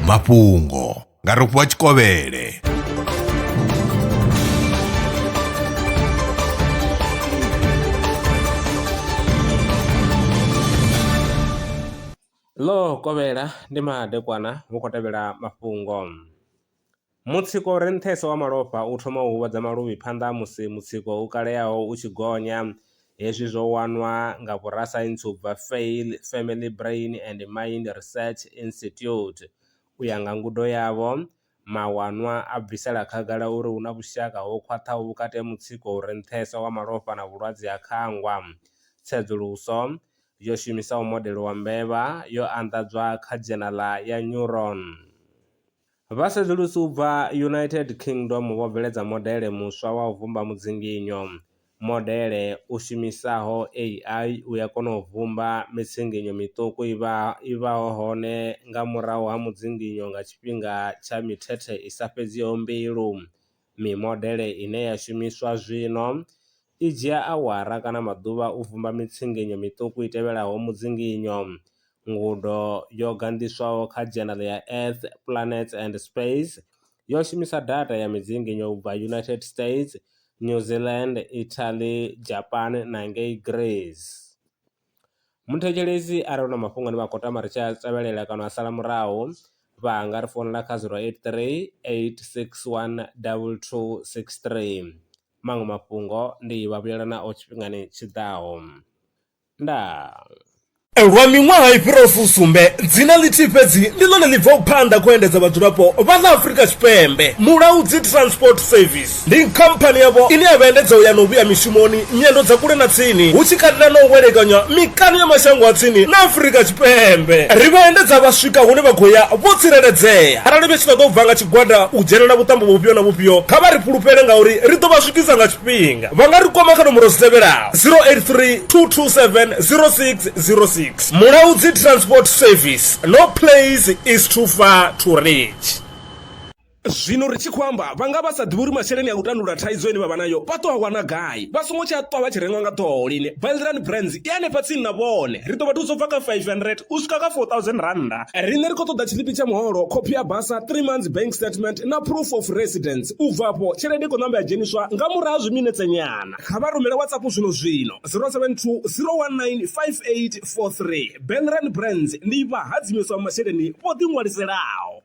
Mafhungo nga Rofhiwa Tshikovhele. Ḽo kovhela ndi madekwana hu khou tevhela mafhungo. Mutsiko u re nṱhesa wa malofha u thoma u huvhadza maluvhi phanḓa ha musi mutsiko u kaleaho u tshi gonya. Hezwi zwo wanwa nga vhorasaintsi u bva Feil Family Brain and Mind Research Institute. U ya nga ngudo yavho, mawanwa a bvisela khagala uri hu na vhushaka ho khwaṱhaho vhukati ha mutsiko u re nṱhesa wa malofha na vhulwadze ha khangwa. Tsedzuluso, yo shumisaho modele wa mbevha, yo anḓadzwa kha dzhenala ya Neuron. Vhasedzulusi u bva United Kingdom vho bveledza modele muswa wa u vhumba mudzinginyo. Modele u shumisaho AI u ya kona u vhumba mitsinginyo miṱuku i vhaho hone nga murahu ha mudzinginyo nga tshifhinga tsha mithethe i sa fhedziho mbilu. Mimodele ine ya shumiswa zwino i dzhia awara kana maḓuvha u vhumba mitsinginyo miṱuku i tevhelaho mudzinginyo. Ngudo yo ganḓiswaho kha dzhenala ya Earth, Planets and Space yo shumisa data ya midzinginyo u bva United States, New Zealand, Italy, Japan na ngei Greece. Muthetshelesi arali hu na mafhungo ane vha khou tama ri tshi a tevhelela kana a sala murahu vha nga ri founela kha 083 861 2263. Maṅwe mafhungo ndi vha vhuyela nao tshifhingani tshiḓaho. Ndaa. Lwa miṅwaha i fhiraho fusumbe, dzina ḽithihi fhedzi ndi ḽone ḽi bvaho phanḓa kha u endedza vhadzulapo vha ḽa Afrika Tshipembe, Mulaudzi Transport Service. Ndi khamphani yavho ine ya vha endedza u ya na u vhuya mishumoni, nyendo dza kule na tsini, hu tshi katela na u welekanya mikano ya mashango a tsini na Afrika Tshipembe. Ri vha endedza vha swika hune vha khou ya vho tsireledzea. Arali vha tshi ṱoḓa u bva nga tshigwada u dzhenela vhuṱambo vhufhio na vhufhio, kha vha ri fhulufhele ngauri ri ḓo vha swikisa nga tshifhinga. Vha nga ri kwama kha nomboro dzi tevhelaho, 083 227 0606. Mulaudzi Transport Service, no place is too far to reach. Zwino ri tshi khou amba vha nga vha sa ḓivhi uri masheleni a u tandulula thaidzo ine vha vha nayo vha ḓo a wana gai. Vha songo tsha ṱwa vha tshi rengwa nga ṱhoho lini. Valderani Brands i hanefha tsini na vhone. Ri ḓo vha thusa u bva kha 500 u swika kha 4000 rannda. Riṋe ri khou ṱoḓa tshiḽipi tsha muholo, khophi ya basa, 3 months bank statement na proof of residence. U bva afho tshelede i khou namba ya dzheniswa nga murahu ha zwiminetse nyana. Kha vha rumele WhatsApp zwino zwino 072 019 5843. Belran Brands ndi vhahadzimiswa vha masheleni vho ḓiṅwaliselaho.